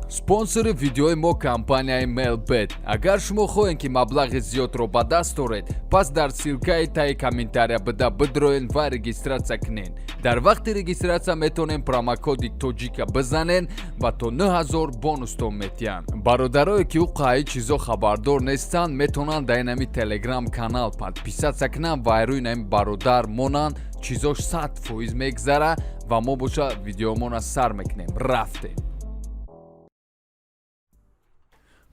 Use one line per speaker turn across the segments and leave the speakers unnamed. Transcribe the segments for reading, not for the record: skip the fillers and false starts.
Спонсори видеои мо компанияи Мелбет. Агар шумо хоҳед, ки маблағи зиёдро ба даст оред, пас дар ссылка и таи комментария буда бидроен ва регистрация кунед. Дар вақти регистрация метавонем промокоди тоҷика бизанен ва то 9000 бонустон метиҳанд. Бародарое, ки ӯ қаи чизо хабардор нестанд, метавонанд дар инами телеграм канал подписаться кунанд ва рӯи инами бародар монанд. Чизош 100% мегзара. Ва мо боша видеомона сар мекунем. Рафтем.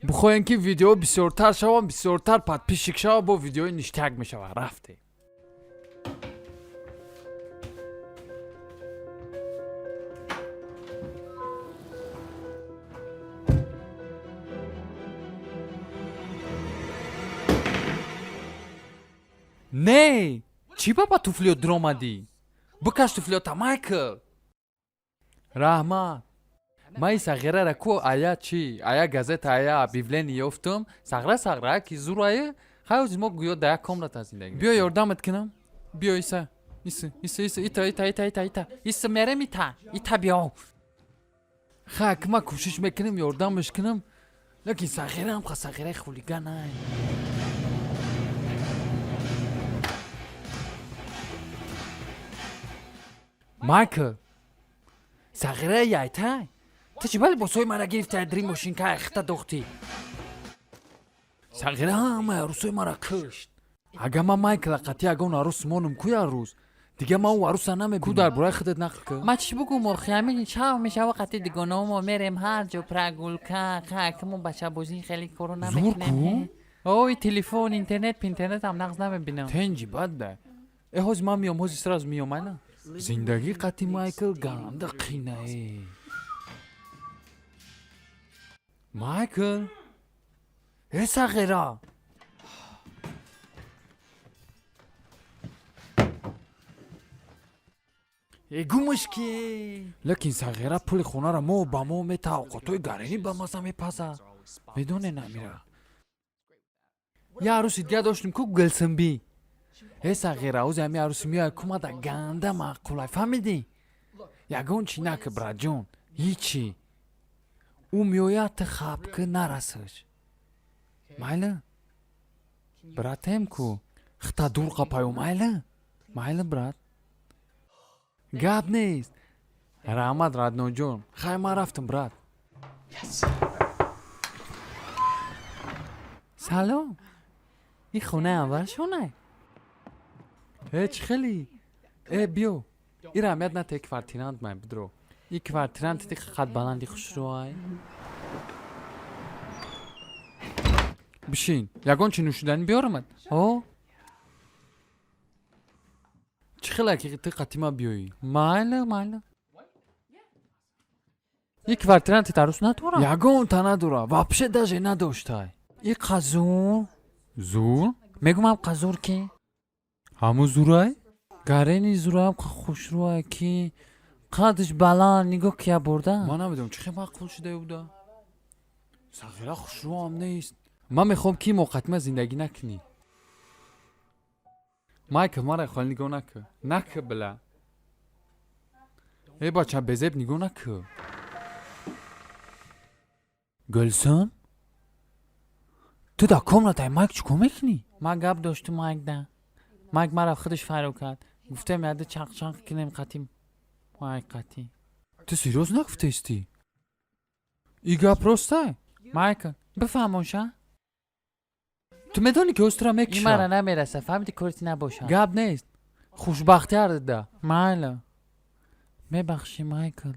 Бихоҳем, ки видео бисёртар шаванд, бисёртар подписчик шава, бо видеои ништяк мешавад. Рафтем. Не, чӣ ба туфлиё дуромадӣ? Бикаш туфлиёта, Майкл. Раҳмат. Ман сағирара ку ая чӣ, ая газета, ая объявление ёфтум. Сағра, сағра ки зурае. Хай, ҳозир мо гӯё дар як комната зиндагӣ. Биё, ёрдамат кунам. Биё, иса, иса, иса, иса, ита, ита, ита, ита, ита, иса, мерем, ита, ита, биё. Хай, ки ман кӯшиш мекунем ёрдамаш кунам, лекин сағираам ха сағираи хулиганай. Майкл, сағираи яйтай, ту чӣ ба либосҳои мара гирифта, дри мошинка хита дохтӣ? Сағира ҳамаи арӯсҳои мара кушт. Агар ман Майкла қатъи ягон арӯс монум ку, як рӯз дига ман ӯ арӯса намебинам. Ку дар бораи худат нақл кун.
Ма чӣ бугум охи? Ҳамин шав мешава, қатъи дигонаомо мерем ҳар ҷо прогулка. Мо бачабозӣ хеле коро
Зур ку?
намекунем. Ой, телефон, интернет, пинтернетам нағз намебинам.
Тенҷи бад да. Э, ҳозир ман миём, ҳозир сразу миём. Айна зиндагӣ қатъи Майкл ганда қинае. Майкл, э, сағира. Э, гумаш ки. Лекин сағира пули хонаро мо ба мо мета, овқотҳои гаринӣ ба маза мепаза. Медоне, намира, я арӯси дига доштем ку, Гулсимбӣ. Э, сағира, ози ҳами арӯси меояд ку, мада ганда маъқулай, фаҳмидӣ? Ягон чӣ наки, братҷон, ҳичи. Ӯ меояд, ту хаб ки нарасаш. Майли, братем ку, хита дур қапаю. Майли, майли, брат, гап нест. Раҳмат, родной ҷон. Хай, ман рафтам, брат.
Салом, ин хонаи аввалшонай?
Э, чӣ хеле? Э, биё, ира аҳамият нате, квартирант май, бидро.
Ин квартирант ти қадбаланди хушрӯай.
Бишин. Ягон чи нӯшиданӣ биёрамад?
О.
Чӣ хеле ки ту қатима биёӣ?
Майли, майли. Ин квартиранти арӯс надорам?
Ягонта надора, вообще даже надоштай.
И қазур.
Зур?
Мегумам, қазур ки.
Ҳаму зурай?
Гарени зурам, хушрӯай ки, қадш баланд, нигоҳ кия бурда.
Ман намедонам, чӣ хел маъқул шуда буда. Сағира хушрӯам нест. Ман мехоҳам, ки мо қатима зиндагӣ накунӣ. Майкл, мара холи нигоҳ накӣ, накӣ, била. Э, бача, безеб нигоҳ накӣ. Гулсум, ту дар комнатаи Майк чӣ кор мекунӣ?
Ман гап доштум Майкда. Майк мара худаш фаро кард, гуфтем яда чақчақ кунем қатим Майк қатӣ.
Ту серьёз нагуфтаистӣ? И гап ростай?
Майкл, бифаҳмонша.
Ту медонӣ, ки ҳозир тура
Ин мара
мекушам.
намераса, фаҳмиди? Корити набошад.
Гап нест, хушбахтӣ ҳардида.
Майли, мебахшӣ, Майкл.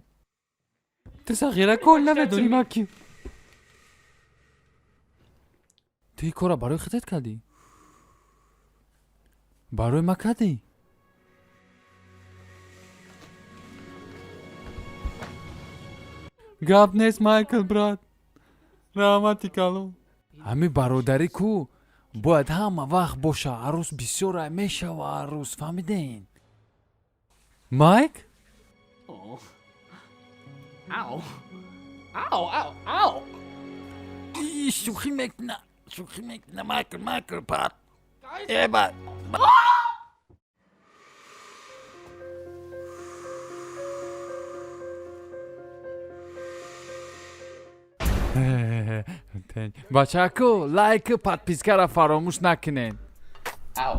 Ту сағира кол намедонӣ ман ки. Ту ин корро барои худат кардӣ, барои ма кардӣ? Гап нест, Майкл, брат, раҳмати калон. Ҳамин бародарӣ ку бояд ҳама вақт боша. Арӯс бисёра мешава, арӯс, фаҳмиден, Майк?
Oh. Ow. Ow, ow, ow.
И, шӯхӣ мекуна, шӯхӣ мекуна. Майкл, Майкл, брат, эба. Бачаку, лайк, подпискара фаромӯш накунед.
Ow.